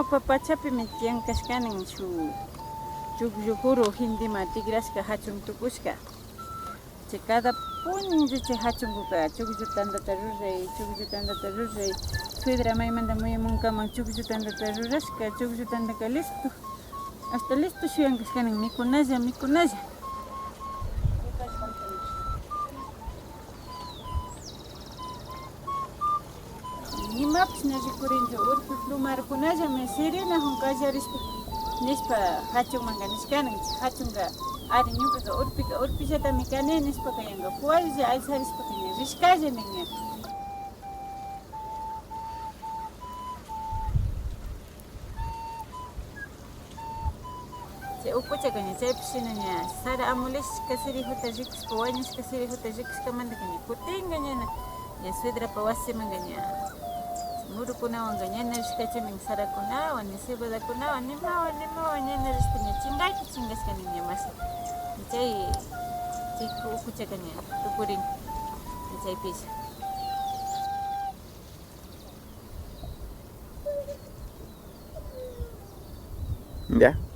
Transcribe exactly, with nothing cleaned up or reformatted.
Ñawpa pachapimi tiyan kashkanin shuk chukllu kuru hintima tikrashka hachun tukushka. Chay cada punlla chay hachunkuka chukllu tantata ruray, chukllu tantata ruray. Suegra maymanta muyamunkaman chukllu tantata rurashka, chukllu tantaka listo. Hasta listo shuyan kashkanin, mikunalla, mikunalla. Nimapish na rikurinchu, urpi plumarkunallami sirenakun kallarishpa nishpa hachunmanka nishkanin. Hachunka, ari, ñukaka urpika, urpillatami kani nishpaka yanka kuwalla alzarishpaka ña rishkalla nin ña. Chay ukuchaka ña chaypi shina ña sara amulishka sirijuta rikushpa, wañushka sirijuta rikushkamantaka ña kutinka ñana, ña suegrapa wasimanka ña murukunawanka ñana rishkachimin sarakunawan, ni cebadakunawan, nimawan, nimawan ñana rishpa ña chinkayta chinkashkanin ña mashi. Chay, chay ukuchaka ña tukurin ña chaypilla. Ya.